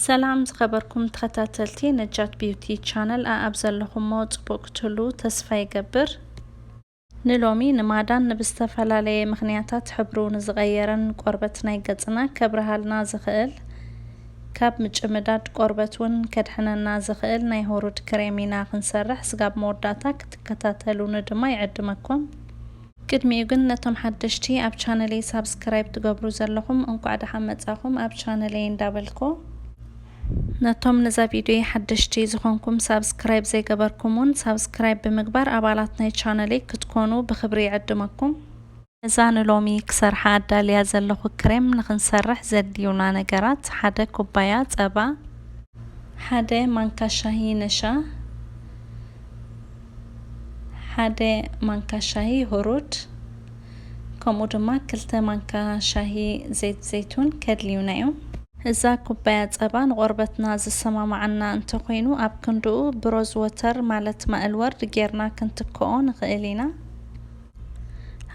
ሰላም ዝኸበርኩም ተኸታተልቲ ነጃት ቢዩቲ ቻነል፣ ኣኣብ ዘለኹሞ ጽቡቕ ክትህሉ ተስፋ ይገብር። ንሎሚ ንማዳን ንብዝተፈላለየ ምኽንያታት ሕብሩ ንዝቐየረን ቆርበት ናይ ገጽና ከብርሃልና ዝኽእል፣ ካብ ምጭምዳድ ቆርበት እውን ከድሕነና ዝኽእል ናይ ሁሩድ ክሬም ኢና ክንሰርሕ። ስጋብ መወዳእታ ክትከታተሉኒ ድማ ይዕድመኩም። ቅድሚኡ ግን ነቶም ሓደሽቲ ኣብ ቻነለይ ሳብስክራይብ ትገብሩ ዘለኹም እንቋዕ ደሓን መጻኹም ኣብ ቻነለይ እንዳበልኩ፣ ነቶም ነዛ ቪድዮ ሓደሽቲ ዝኾንኩም ሳብስክራይብ ዘይገበርኩም እውን ሳብስክራይብ ብምግባር ኣባላት ናይ ቻነለይ ክትኮኑ ብኽብሪ ይዕድመኩም። እዛ ንሎሚ ክሰርሓ ኣዳልያ ዘለኹ ክሬም ንኽንሰርሕ ዘድልዩና ነገራት፣ ሓደ ኩባያ ጸባ፣ ሓደ ማንካ ሻሂ ነሻ፣ ሓደ ማንካ ሻሂ ሁሩድ፣ ከምኡ ድማ ክልተ ማንካ ሻሂ ዘይት ዘይቱን ከድልዩና እዩ። እዛ ኩባያ ጸባ ንቆርበትና ዝሰማማዓና እንተኾይኑ፣ ኣብ ክንድኡ ብሮዝ ወተር ማለት ማእል ወርድ ጌርና ክንትክኦ ንኽእል ኢና።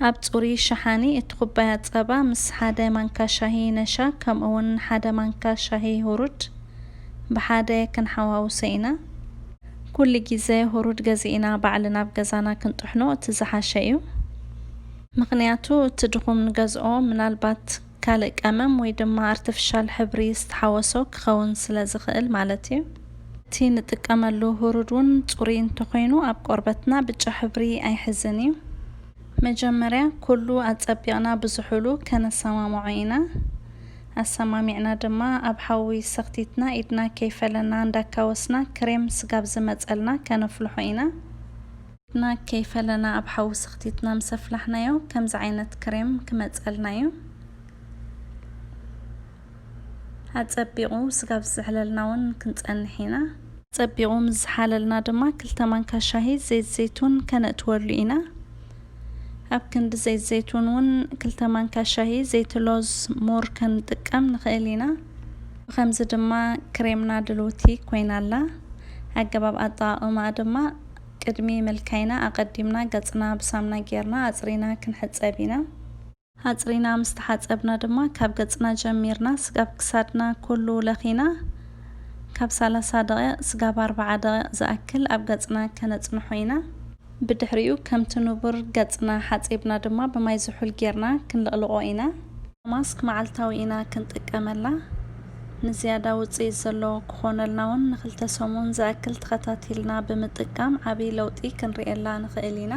ኣብ ጽሩይ ሸሓኒ እቲ ኩባያ ጸባ ምስ ሓደ ማንካ ሻሂ ነሻ ከምኡ እውን ሓደ ማንካ ሻሂ ሁሩድ ብሓደ ክንሓዋውሶ ኢና። ኩሉ ግዜ ሁሩድ ገዚእና ባዕልና ኣብ ገዛና ክንጥሕኖ እቲ ዝሓሸ እዩ። ምኽንያቱ እቲ ድኹም ንገዝኦ ምናልባት ካልእ ቀመም ወይ ድማ ኣርቲፊሻል ሕብሪ ዝተሓወሶ ክኸውን ስለ ዝኽእል ማለት እዩ። እቲ ንጥቀመሉ ሁሩድ እውን ጽሩይ እንተኾይኑ ኣብ ቆርበትና ብጫ ሕብሪ ኣይሕዝን እዩ። መጀመርያ ኩሉ ኣጸቢቕና ብዝሑሉ ከነሰማምዖ ኢና። ኣሰማሚዕና ድማ ኣብ ሓዊ ሰኽቲትና ኢድና ከይፈለና እንዳካወስና ክሬም ስጋብ ዝመጸልና ከነፍልሖ ኢና። ኢድና ከይፈለና ኣብ ሓዊ ሰኽቲትና ምስ ኣፍላሕናዮ ከምዚ ዓይነት ክሬም ክመጸልና እዩ። ኣጸቢቑ ስጋብ ዝዝሕለልና እውን ክንጸንሕ ኢና። ኣጸቢቑ ምስ ዝሓለልና ድማ ክልተ ማንካ ሻሂ ዘይት ዘይቱን ከነእትወሉ ኢና። ኣብ ክንዲ ዘይት ዘይቱን እውን ክልተ ማንካ ሻሂ ዘይት ሎዝ ሙር ክንጥቀም ንኽእል ኢና። ብኸምዚ ድማ ክሬምና ድልውቲ ኮይና ኣላ። ኣገባብ ኣጠቓቕማ ድማ ቅድሚ ምልካይና ኣቐዲምና ገጽና ብሳምና ጌርና ኣጽሪና ክንሕጸብ ኢና። ኣጽሪና ምስ ተሓጸብና ድማ ካብ ገጽና ጀሚርና ስጋብ ክሳድና ኩሉ ለኺና ካብ ሰላሳ ደቂቕ ስጋብ ኣርብዓ ደቂቕ ዝኣክል ኣብ ገጽና ከነጽንሖ ኢና። ብድሕሪኡ ከምቲ ንቡር ገጽና ሓጺብና ድማ ብማይ ዝሑል ጌርና ክንልቕልቖ ኢና። ማስክ መዓልታዊ ኢና ክንጥቀመላ። ንዝያዳ ውጽኢት ዘለዎ ክኾነልና እውን ንኽልተ ሰሙን ዝኣክል ተኸታቲልና ብምጥቃም ዓቢ ለውጢ ክንርእየላ ንኽእል ኢና።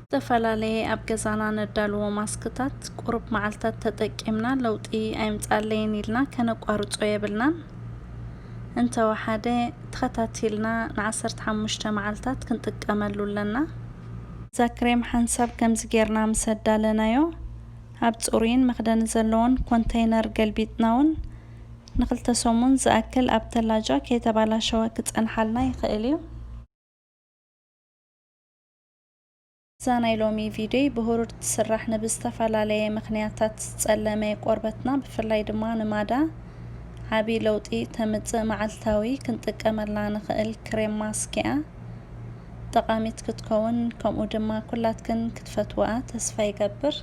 ዝተፈላለየ ኣብ ገዛና ነዳልዎ ማስክታት ቁሩብ መዓልታት ተጠቂምና ለውጢ ኣይምጻለይን ኢልና ከነቋርጾ የብልናን። እንተወሓደ ተኸታቲልና ንዓሰርተ ሓሙሽተ መዓልታት ክንጥቀመሉ ኣለና። እዛ ክሬም ሓንሳብ ከምዚ ጌርና ምስ ኣዳለናዮ፣ ኣብ ጽሩይን መኽደኒ ዘለዎን ኮንተይነር ገልቢጥና እውን ንኽልተ ሰሙን ዝኣክል ኣብ ተላጃ ከይተባላሸወ ክጸንሓልና ይኽእል እዩ። እዛ ናይ ሎሚ ቪድዮይ ብሁሩድ ትስራሕ ንብዝተፈላለየ ምኽንያታት ዝጸለመ ቆርበትና፣ ብፍላይ ድማ ንማዳ ዓቢ ለውጢ ተምጽእ መዓልታዊ ክንጥቀመላ ንኽእል ክሬም ማስክ እያ። ጠቓሚት ክትከውን፣ ከምኡ ድማ ኩላትክን ክትፈትውኣ ተስፋ ይገብር።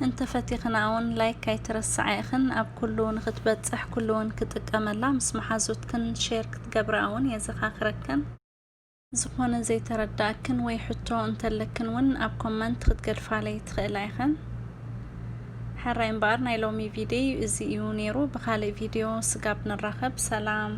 እንተፈቲኽንኣ እውን ላይክ ኣይትረስዓ ኢኽን። ኣብ ኩሉ ንኽትበጽሕ ኩሉ እውን ክጥቀመላ ምስ መሓዙትክን ሼር ክትገብርኣ እውን የዘኻኽረክን። ዝኾነ ዘይተረዳእክን ወይ ሕቶ እንተለክን እውን ኣብ ኮመንት ክትገድፋለይ ትኽእላ ኢኽን። ሕራይ እምበኣር ናይ ሎሚ ቪድዮ እዚ እዩ ነይሩ። ብኻልእ ቪድዮ ስጋብ ንራኸብ። ሰላም።